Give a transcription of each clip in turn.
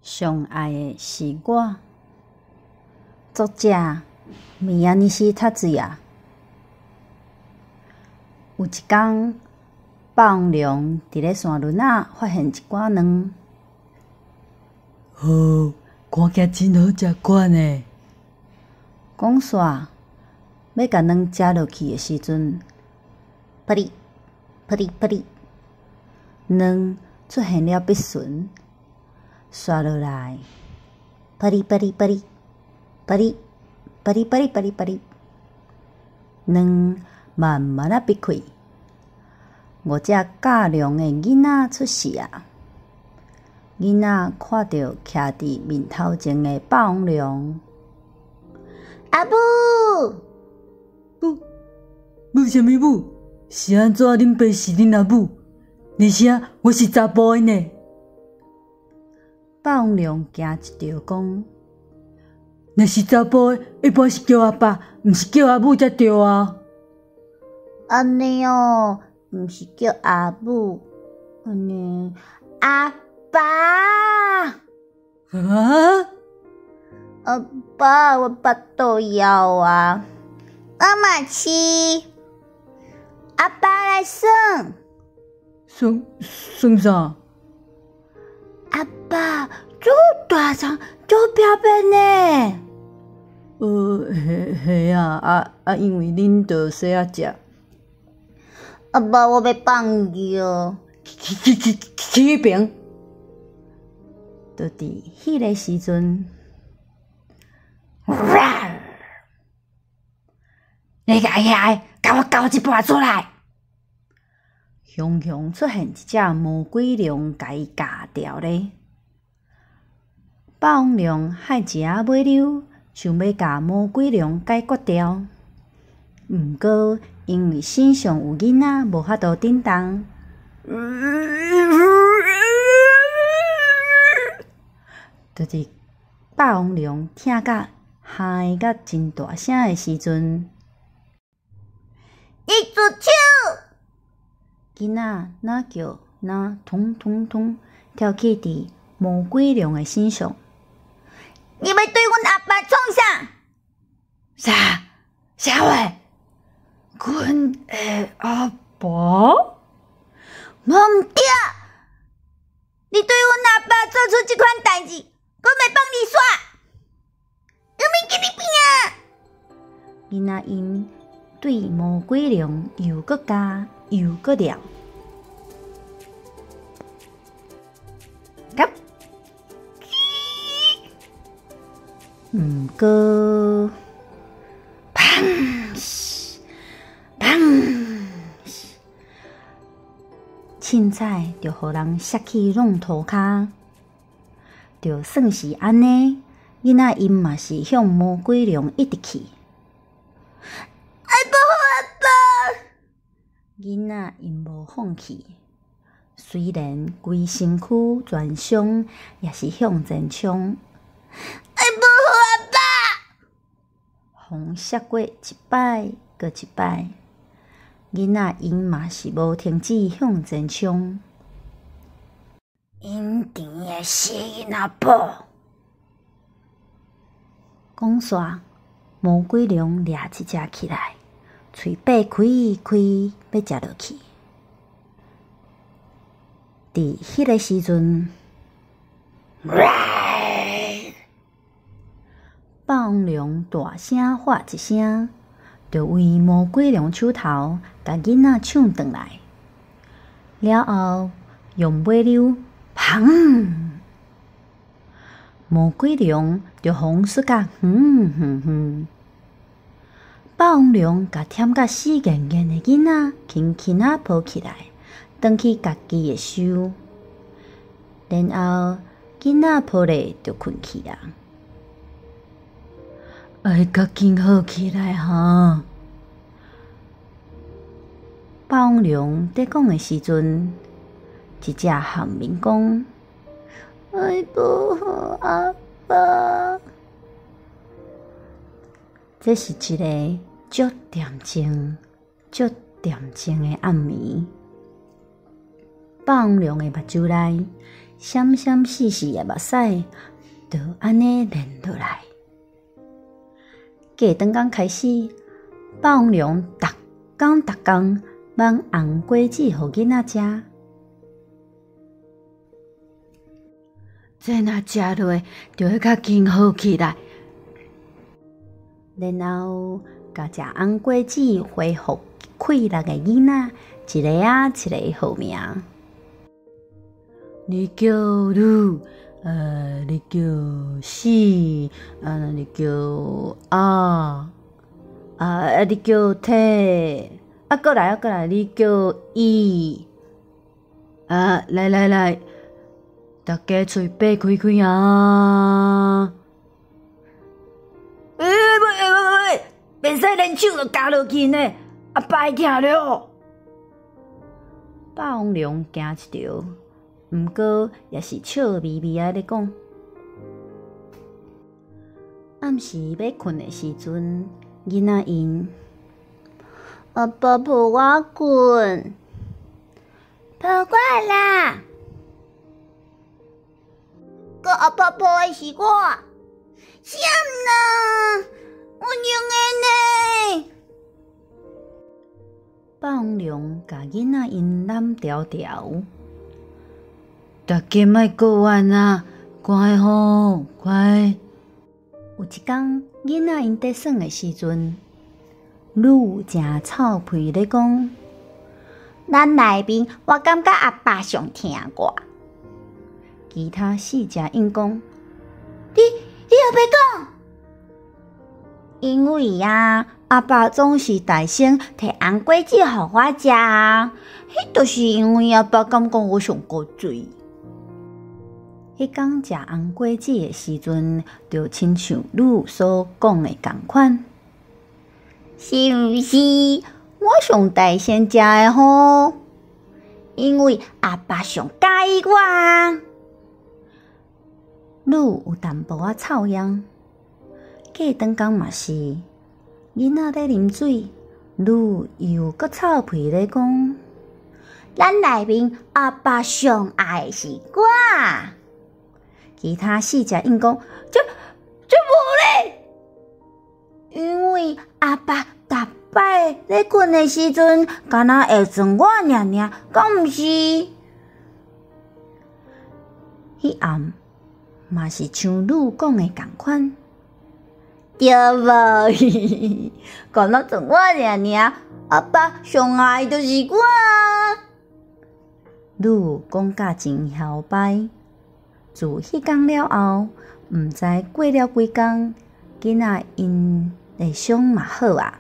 上愛的是我。作者：宮西達也。有一工，霸王龍佇咧山崙仔發現一寡卵。哦，看起來真好食款呢。講煞欲共卵食落去的時陣，噗哩噗哩噗哩，卵出現了鼻脣，煞落來，噗哩噗哩噗哩噗哩噗哩噗哩噗哩噗哩，卵慢慢仔擘開，五隻甲龍的囡仔出世啊！囡仔看著徛佇面頭前的霸王龍，阿母，母，母啥物母？是按怎恁爸是恁阿母？而且我是查埔的呢。霸王龍驚一著講：若是查埔的，一般是叫阿爸，毋是叫阿母才對啊。按呢哦，毋是叫阿母，按呢阿爸。啊？阿爸，我腹肚枵啊！我嘛是。阿爸來耍。耍耍啥？阿爸，這大張，這表變呢？係係啊，啊啊，因為恁著細仔隻。阿爸，我欲放尿。去去去去彼爿。就佇彼个時陣，你共遐个，共我交一半出來！雄雄出現一隻魔鬼龍，共伊咬掉咧。霸王龍害一仔尾溜，想欲共魔鬼龍解決掉，毋過因為身上有囡仔，無法度振動。就佇霸王龍疼甲喊甲真大聲的時陣，你住手！囡仔若叫若通通通跳去佇魔鬼龍的身上。你欲對阮阿爸創啥？啥？啥話？阮的阿爸？無毋對！你對阮阿爸做出這款代誌，閣袂放你煞！我欲共你拼！囡仔𪜶對魔鬼龍又閣咬又閣抓，夾，毋過，砰！砰！凊彩就予人摔去弄塗跤，就算是按呢，囡仔𪜶嘛是向魔鬼龍一直去。愛保護阿爸！囡仔𪜶無放棄，雖然規身軀全傷，也是向前衝。愛保護阿爸！予摔過一擺閣一擺，囡仔𪜶嘛是無停止向前衝。𪜶甜的死囡仔寶！講煞，魔鬼龍掠一隻起來，喙擘開開，欲食落去。佇彼个時陣，霸王龍大聲喝一聲，就對魔鬼龍手頭共囡仔搶轉來。了後，用尾溜，砰！魔鬼龍就予摔甲遠遠遠。霸王龍共忝甲死癮癮的囡仔輕輕仔抱起來，轉去家己的岫。然後囡仔抱咧就睏去啊。愛較緊好起來哈！霸王龍佇講的時陣，一隻蚶面講：愛保護阿爸。這是一个足恬靜、足恬靜的暗暝。霸王龍的目睭內闪闪爍爍的目屎就按呢连落来。过转工开始，霸王龙逐工逐工挽红果子予囡仔食。这若食落，就会较紧好起来。然后，共食红果子恢复气力的囡仔，一个仔一个号名。你叫鲁，你叫四，你叫阿，啊，你叫体，啊，阁来啊，阁来，你叫伊，啊，来来来，大家喙擘开开啊！欸喂喂喂，袂使连手就咬落去呢，阿爸会疼著。霸王龙惊一趒，毋过也是笑眯眯仔咧讲。暗时欲睏的时阵，囡仔𪜶阿爸抱我睏，抱我啦！阁阿爸抱的是我，啥啦？我两个呢？霸王龙共囡仔𪜶揽牢牢。大家莫阁怨啊，乖吼，乖。有一工，囡仔𪜶伫耍的时阵，鲁诚臭屁咧讲：咱内面，我感觉阿爸上疼我。其他四只应讲：你予白讲？因为啊，阿爸总是大声提红果子予我食，彼就是因为阿爸感觉我上古锥。彼工食红果子的时阵，就亲像鲁所讲的仝款，是毋是？我上大声食的吼，因为阿爸上佮意我啊。鲁有淡薄仔臭样，过转工嘛是，囡仔咧啉水，鲁又阁臭屁咧讲，咱内面阿爸上爱的是我。其他四只应讲，这无咧，因为阿爸逐摆咧睏的时阵，敢若会装我尔尔，敢毋是？彼暗嘛是像鲁讲的仝款，对无？敢若装我尔尔，阿爸上爱就是我。鲁讲甲真嚣摆。自彼工了后，毋知过了几工，囡仔𪜶的伤嘛好啊。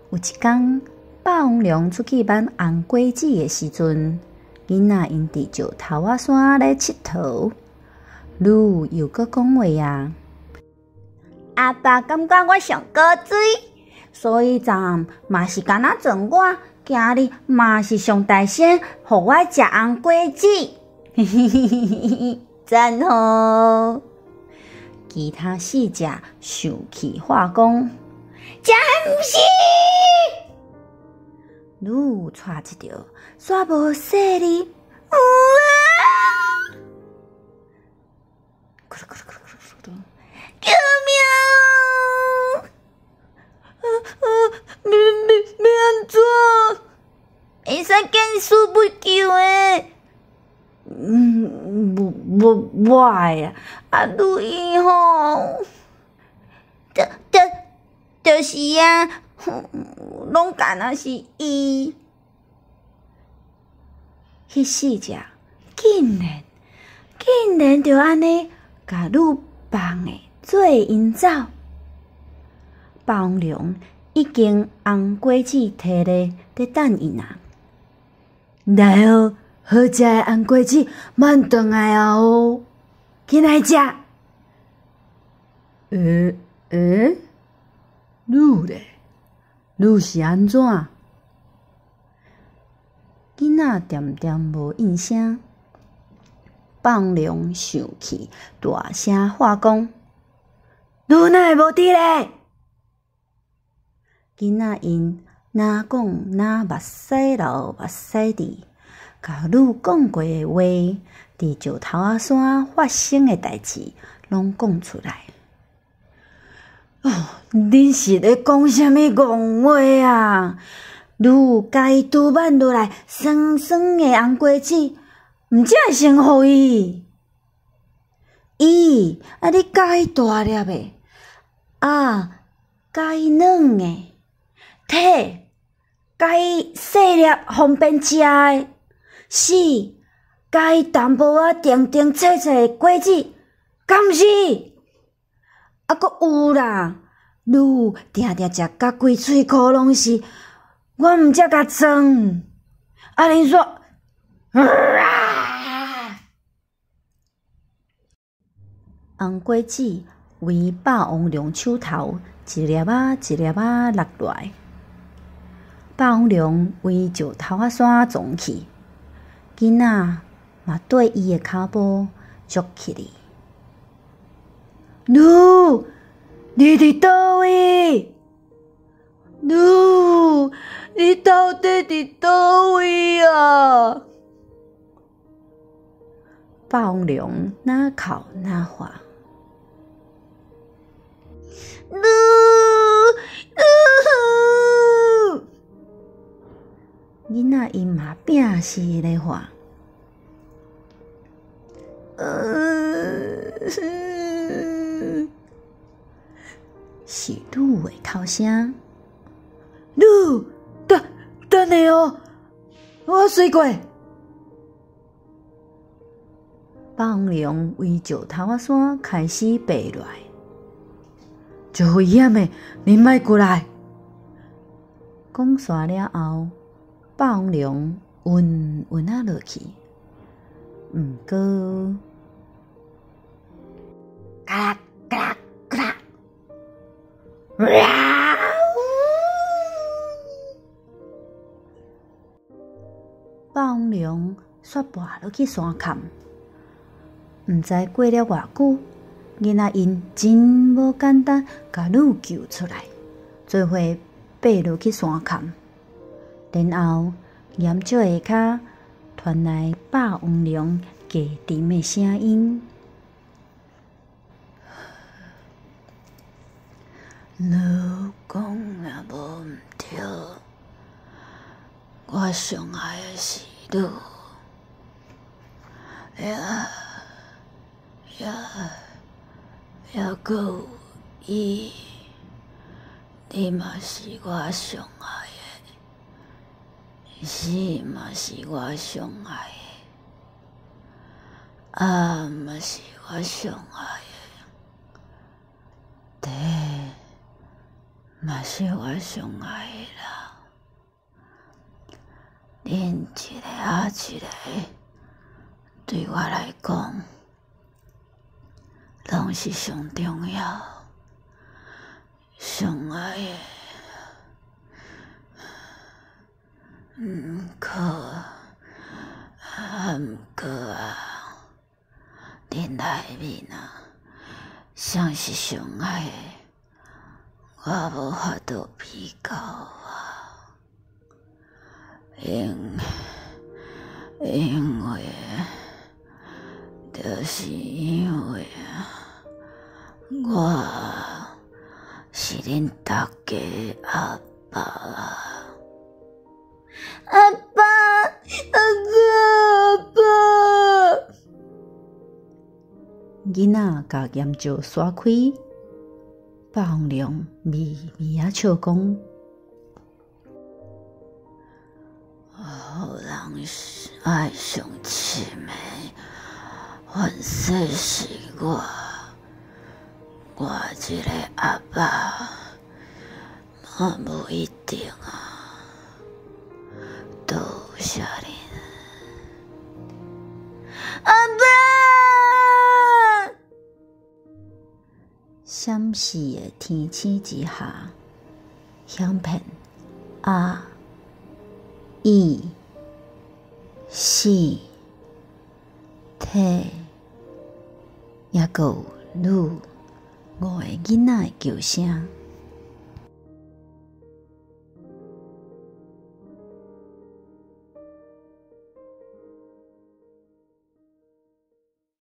有一工，霸王龙出去挽红果子的时阵，囡仔𪜶伫石头仔山咧𨑨迌。鲁又阁讲话啊！阿爸感觉我上古锥，所以昨暗嘛是敢若装我，今日嘛是上大声，予我食红果子。嘿嘿嘿嘿嘿，赞吼！其他四只生气话讲，这毋是？鲁掣一趒，煞无细腻。有啊！救命！欲欲欲按怎？会使见死不救的。无无我爱啊！啊，鲁伊吼，就是啊，拢敢若是伊。彼四只竟然就按呢，共鲁放的做𪜶走。霸王龙已经红果子提咧，伫等𪜶啊。来哦，好食的红果子，慢转来啊哦，紧来食。欸欸，鲁咧？鲁是按怎？囡仔恬恬无应声。霸王龙生气，大声喊讲：鲁哪会无伫咧？囡仔𪜶若讲若目屎流目屎滴，共女講過的話，佇石頭仔山發生的代誌，攏講出來。哦，恁是咧講啥物戇話啊？女共伊拄挽落來酸酸的紅果子，毋才會先予伊。伊，啊你佮意大粒的，啊佮意軟的，体佮意細粒方便食的，四佮意淡薄仔甜甜脆脆的果子，敢毋是？啊，閣有啦，女定定食甲規喙箍攏是，我毋才共裝。啊，恁煞，啊！紅果子圍霸王龍手頭一粒仔一粒仔落來，霸王龍圍石頭仔山撞去，囡仔嘛綴伊的跤步足去哩。女，你佇佗位？女，你到底佇佗位啊？霸王龍若哭若喊。女，囡仔𪜶嘛摒死咧喊。是女的哭聲。女，等等下哦，我隨過。霸王龍圍石頭仔山開始爬落來，足危險的，恁莫過來。講煞了後，霸王龍穩穩仔落去，毋過，嘎啦嘎啦嘎啦，哇！霸王龍煞跋落去山坎，毋知過了偌久，囡仔𪜶真無簡單，共女救出來，做伙爬落去山坎，然後岩石下跤傳來霸王龍低沉的聲音。你講也無毋對，我上愛的是你，也也也閣有伊，你嘛是我上愛的，死嘛是我上愛的，啊嘛是我上愛的，体嘛是我上愛的啦。恁一個仔一個，對我來講，攏是上重要、上愛的。毋過，啊毋過啊，恁內面啊，誰是上愛的？我無法度比較啊，因為，就是因為我是恁大家的阿爸啊！阿爸，阿哥，阿爸！囡仔共岩石徙開，霸王龍微微仔笑講：予人愛上深的，凡勢是我，我這個阿爸嘛無一定啊。多謝恁。阿爸！閃爍的天星之下，響遍阿、伊、死、體，猶閣有女五个囡仔的叫聲。